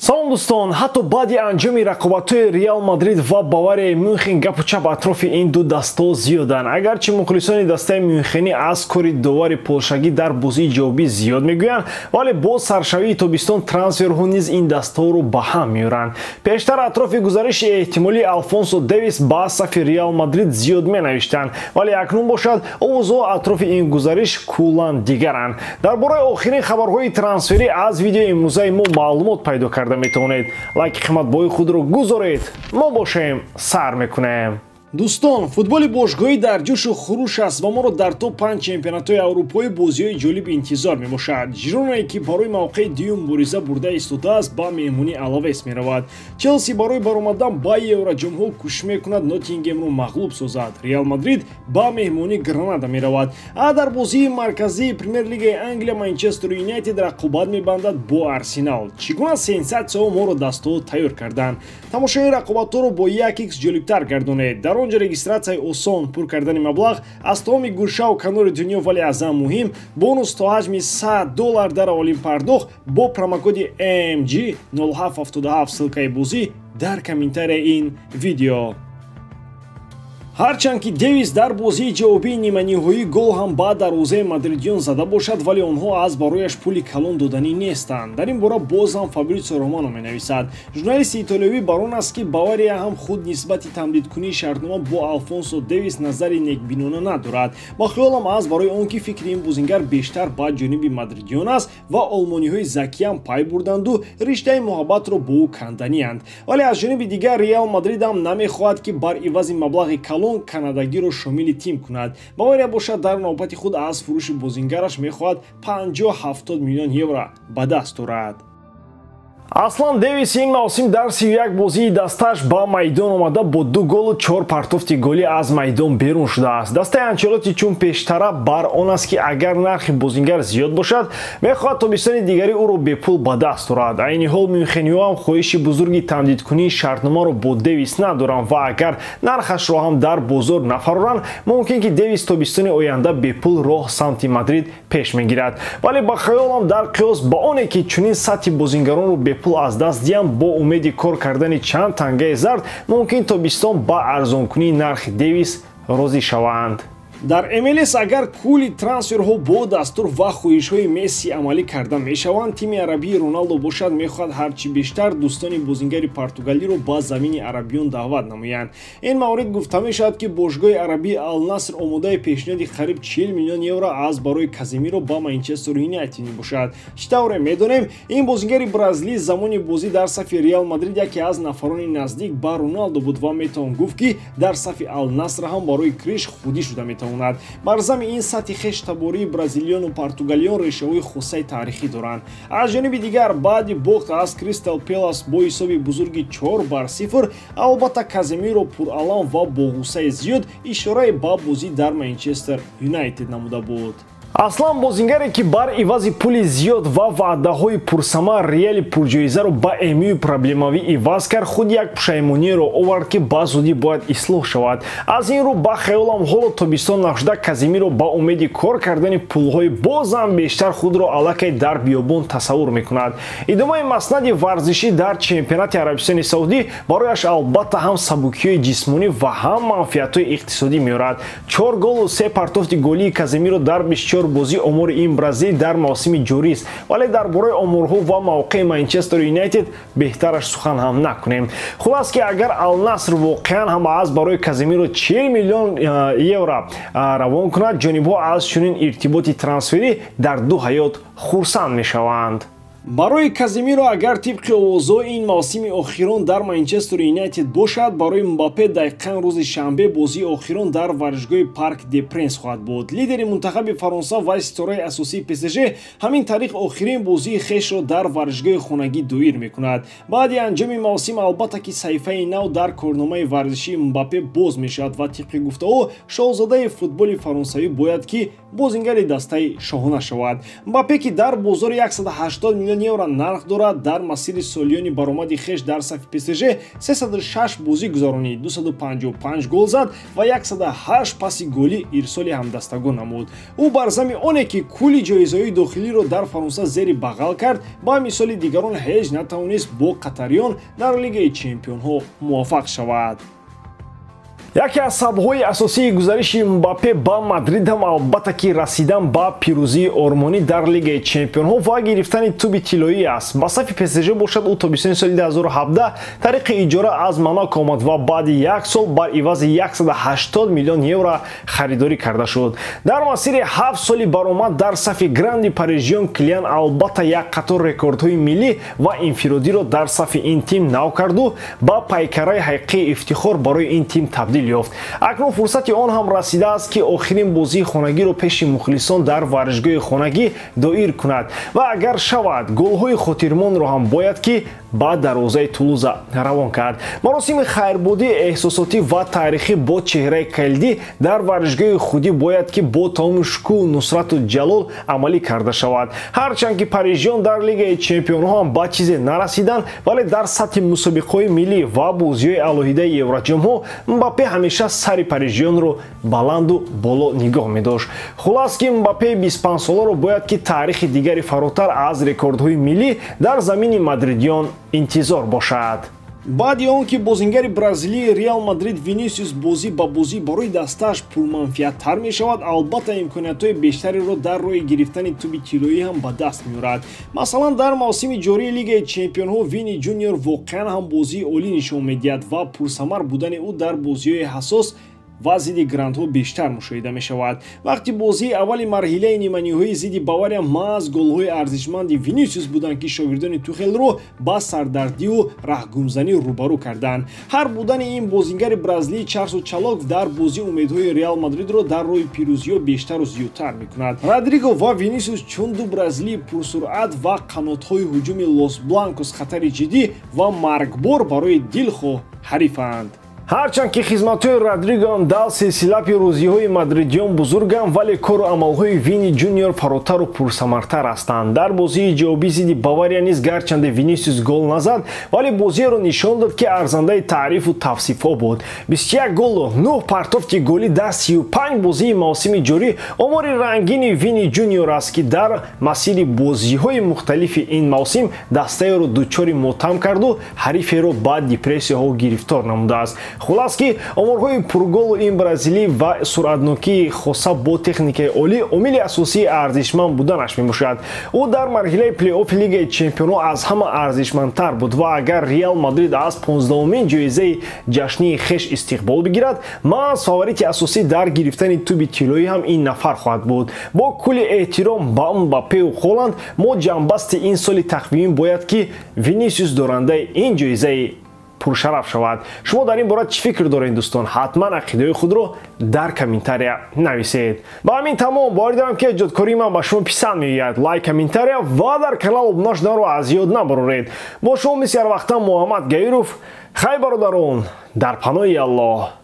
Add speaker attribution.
Speaker 1: Салом, дӯстон. Ҳатто баъди анҷоми рақобатҳои Реал Мадрид ва Баварияи Мюнхен гапу чап атрофи ин ду дастаҳо зиёданд. Агарчи мухлисони дастаи мюнхенӣ аз кори довари полшагӣ дар бозии ҷавобӣ зиёд мегӯянд, вале бо саршавии тобистон трансферҳо низ ин дастаҳоро ба ҳам меоранд. Пештар атрофи гузариши эҳтимолии Алфонсо Дэвис ба сафи Реал Мадрид зиёд менавиштанд, вале акнун бошад, овозҳо атрофи ин гузариш куллан дигаранд. Дар бораи охирин хабарҳои трансферӣ аз видеои имрӯзаи мо маълумот пайдо карда метавонед. Лайки қиматбоҳои худро гузоред, мо бошем, сар мекунем. Дӯстон, футболи бошгоҳӣ дар ҷӯшу хуруш аст ва моро дар топ 5 чемпионатҳои аврупоӣ бозиҳои ҷолиб интизор мебошад. Жиронае, ки барои мавқеи дуюм мубориза бурда истодааст, ба меҳмонии Алавес меравад. Челси барои баромадан ба Евроҷомҳо кӯшиш мекунад Ноттингемро мағлуб созад. Реал Мадрид ба меҳмонии Гранада меравад, а дар бозии марказии Премер-лигаи Англия Манчестер Юнайтед рақобат мебандад бо Арсенал. Чӣ гуна сенсатсияҳо моро дастаҳо тайёр карданд? Тамошои рақобатҳоро бо 1x ҷолибтар гардонед. Дар он ҷо регистратсияи осон, пур кардани маблағ аз тамоми гӯшаву канори дунё, вале аз ҳам муҳим, бонус то ҳаҷми $100 дар аввалин пардохт бо промокоди MG 0777. Ссылкаи бозӣ дар комментарияи ин видео. Ҳарчанд ки Дэвис дар бозии ҷавобии ниманиҳоӣ гол ҳам ба дарвозаи мадридиён зада бошад, вале онҳо аз барояш пули калон доданӣ нестанд. Дар ин бора боз ҳам Фабритсио Романо менависад. Журналисти итолиёвӣ бар он аст, ки Бавария ҳам худ нисбати тамдидкунии шартнома бо Алфонсо Дэвис назари некбинона надорад. Ба хиёлам, аз барои он ки фикри ин бозингар бештар ба ҷониби мадридиён аст ва олмониҳои закиам пай бурданду риштаи муҳаббатро бо ӯ канданианд. Вале аз ҷониби дигар Реал Мадрид ҳам намехоҳад, ки бар ивази маблағи калон канадагиро шомили тим кунад. Бавария бошад, дар навбати худ аз фурӯши бозингараш мехоҳад 50-70 миллион евро ба даст орад. Аслан, Дэвис ин мавсим дар 31 бозии дастааш ба майдон омада, бо ду голу чор партофти голӣ аз майдон берун шудааст. Дастаи Анчелоти чун пештара бар он аст, ки агар нархи бозингар зиёд бошад, мехоҳад тобистони дигари ӯро бепул ба даст орад. Айни ҳол мюнхениҳо ҳам хоҳиши бузурги тамдидкунии шартномаро бо Дэвис надоранд ва агар нархашро ҳам дар бозор нафароранд, мумкин ки Дэвис тобистони оянда бепул роҳ самти Мадрид пеш мегирад. Вале ба хаёлам, дар қиёс ба оне ки чунин сатҳи бозингаронро бепул аз даст диҳам бо умеди кор кардани чанд тангаи зард, мумкин тобистон ба арзонкунии нархи Дэвис розӣ шаванд. Дар МЛС агар кулли трансферҳо бо дастур ва хоҳишҳои Месси амалӣ карда мешаванд, тими арабии Роналдо бошад, мехоҳад ҳарчи бештар дӯстони бозингари португалиро ба замини арабиён даъват намоянд. Ин маврид гуфта мешавад, ки бошгоҳи арабии Алнаср омодаи пешниҳоди қариб 40 миллион евро аз барои Каземиро ба Манчестер Юнайтед мебошад. Чӣ тавре медонем, ин бозингари бразилӣ замони бозӣ дар сафи Реал Мадрид яке аз нафарони наздик ба Роналдо буд ва метавон гуфт, ки дар сафи Алнаср ҳам барои Криш худӣ шуда метавонад. Бар зами ин сатҳи хештабории бразилиёну португалиён решаҳои хосаи таърихӣ доранд. Аз ҷониби дигар, баъди бохт аз Кристал Пелас бо ҳисоби бузурги 4-0, албатта, Каземиро пуралам ва бо ғуссаи зиёд ишораи ба бозӣ дар Манчестер Юнайтед намуда буд. Аслан, бозингаре, ки бар ивази пули зиёд ва ваъдаҳои пурсамар Реали пурҷоизаро ба МЮ проблемавӣ иваз кард, худ як пушаймониеро овард, ки ба зудӣ бояд ислоҳ шавад. Аз ин рӯ, ба хаёлам, ҳоло тобистон нашуда, Казимиро ба умеди кор кардани пулҳои бозам бештар худро аллакай дар биёбон тасаввур мекунад. Идомаи маснади варзишӣ дар чемпионати Арабистони Саудӣ барояш албатта ҳам сабукиҳои ҷисмонӣ ва ҳам манфиатҳои иқтисодӣ меорад. Чор голу се партофти голии Казимиро дар 24 бозӣ омори ин бразил дар мавсими ҷорист, вале дар бораи оморҳо ва мавқеи Манчестер Юнайтед беҳтараш сухан ҳам накунем. Хулас, ки агар Алнаср воқеан ҳам аз барои Казимиро 40 миллион евро равон кунад, ҷонибҳо аз чунин иртиботи трансферӣ дар ду ҳаёт хурсанд мешаванд. Барои Казимиро агар тибқи овозҳо ин мавсими охирон дар Манчестер Юнайтед бошад, барои Мбаппе дақиқан рӯзи шанбе бозии охирон дар варзишгоҳи Парк де Пренс хоҳад буд. Лидери мунтахаби Фаронса ва ситораи асосии ПСЖ ҳамин тариқ охирин бозии хешро дар варзишгоҳи хонагӣ доир мекунад. Баъди анҷоми мавсим, албатта, ки саҳифаи нав дар корномаи варзишии Мбаппе боз мешавад ва тибқи гуфтаҳо, шоҳзодаи футболи фаронсавӣ бояд ки бозингари дастаи шоҳона шавад. Мбаппе, ки дар бозори 180 миллион евро нарх дорад, дар масири солиёни баромади хеш дар сафи ПСЖ 306 бозӣ гузаронид, 255 гол зад ва 108 паси голӣ ирсоли ҳамдастагон намуд. Ӯ бар зами оне ки кулли ҷоизаҳои дохилиро дар Фаронса зери бағал кард, ба мисоли дигарон ҳеҷ натавонист бо қатариён дар Лигаи чемпионҳо муваффақ шавад. Яке аз сабабҳои асосии гузариши Мбаппе ба Мадрид ҳам албатта ки расидан ба пирӯзии ормонӣ дар Лигаи чемпионҳо ва гирифтани туби тиллоӣ аст. Ба сафи ПСЖ бошад, ӯ тобистони соли 2017 тариқи иҷора аз Монако омад ва баъди як сол бар ивази 180 миллион евро харидорӣ карда шуд. Дар масири 7 соли баромад дар сафи гранди парижиён Килиан албатта як қатор рекордҳои миллӣ ва инфиродиро дар сафи ин тим нав карду ба пайкараи ҳақиқии ифтихор барои ин тим табдил ёфт. Акнун фурсати он ҳам расидааст, ки охирин бозии хонагиро пеши мухлисон дар варзишгоҳи хонагӣ доир кунад ва агар шавад, голҳои хотирмонро ҳам бояд ки ба дарвозаи Тулуза равон кард. Маросими хайрбодии эҳсосотӣ ва таърихӣ бо чеҳраи калидӣ дар варзишгоҳи худӣ бояд ки бо тамоми шукӯҳу нусрату ҷалол амалӣ карда шавад. Ҳарчанд ки парижиён дар Лигаи чемпионҳо ҳам ба чизе нарасиданд, вале дар сатҳи мусобиқаҳои миллӣ ва бозиҳои алоҳидаи евроҷомҳо Мбаппе ҳамеша сари парижиёнро баланду боло нигоҳ медошт. Хулас ки Мбаппеи 25-соларо бояд ки таърихи дигари фаротар аз рекордҳои миллӣ дар замини мадридиён интизор бошад. Баъди он ки бозингари бразилии Реал Мадрид Винисиус бозӣ ба бозӣ барои дастааш пурманфиаттар мешавад, албатта имкониятҳои бештареро дар роҳи гирифтани туби тиллоӣ ҳам ба даст меорад. Масалан, дар мавсими ҷории Лигаи чемпионҳо Вини Ҷуниор воқеан ҳам бозии олӣ нишон медиҳад ва пурсамар будани ӯ дар бозиҳои ҳассос ва зидди грандҳо бештар мушоҳида мешавад. Вақти бозии аввали марҳилаи ниманиҳоии зидди Бавария маҳз голҳои арзишманди Винисиус буданд, ки шогирдони Тухелро ба сардардию раҳгумзанӣ рӯбарӯ карданд. Ҳар будани ин бозингари бразилии чарсу чалок дар бозӣ умедҳои Реал Мадридро дар роҳи пирӯзиҳо бештару зиёдтар мекунад. Родриго ва Винисиус чун ду бразилии пурсуръат ва қанотҳои ҳуҷуми Лос Бланкос хатари ҷиддӣ ва маргбор барои дилхоҳ ҳарифанд. Ҳарчанд ки хизматҳои Родриго дар силсила пирӯзиҳои мадридиён бузурганд, вале кору амалҳои Вини Ҷуниор фаротару пурсамартар ҳастанд. Дар бозии ҷавобӣ зидди Бавария низ гарчанде Винисиус гол назад, вале бозиеро нишон дод, ки арзандаи таърифу тавсифҳо буд. 21 голу 9 партофти голӣ дар 35 бозии мавсими ҷорӣ омори рангини Вини Ҷуниор аст, ки дар масири бозиҳои мухталифи ин мавсим дастаеро дучори мотам карду ҳариферо ба депрессияҳо гирифтор намудааст. Хулас ки оморҳои пурголу ин бразилӣ ва суръатнокии хоса бо техникаи олӣ омили асосии арзишманд буданаш мебошад. Ӯ дар марҳилаи плей-оффи Лигаи чемпионҳо аз ҳама арзишмандтар буд ва агар Реал Мадрид аз 15-умин ҷоизаи ҷашнии хеш истиқбол бигирад, маҳз фаворити асосӣ дар гирифтани туби тиллоӣ ҳам ин нафар хоҳад буд. Бо кулли эҳтиром ба Мбаппеу Холанд, мо ҷамъбасти ин соли тақвимӣ бояд ки Винисиус дорандаи ин ҷоизаи пуршараф шавад. Шумо дар ин бора чӣ фикр доред, дӯстон? Ҳатман ақидаҳои худро дар комментария нависед. Ба ҳамин тамом. Боварӣ дорам, ки эҷодкории ман ба шумо писанд меояд. Лайк, комментария ва дар канал обуна шуданро аз ёд набароред. Бо шумо мисли ҳарвақта Муҳаммад Гаиров. Хай, бародарон, дар паноҳи Аллоҳ.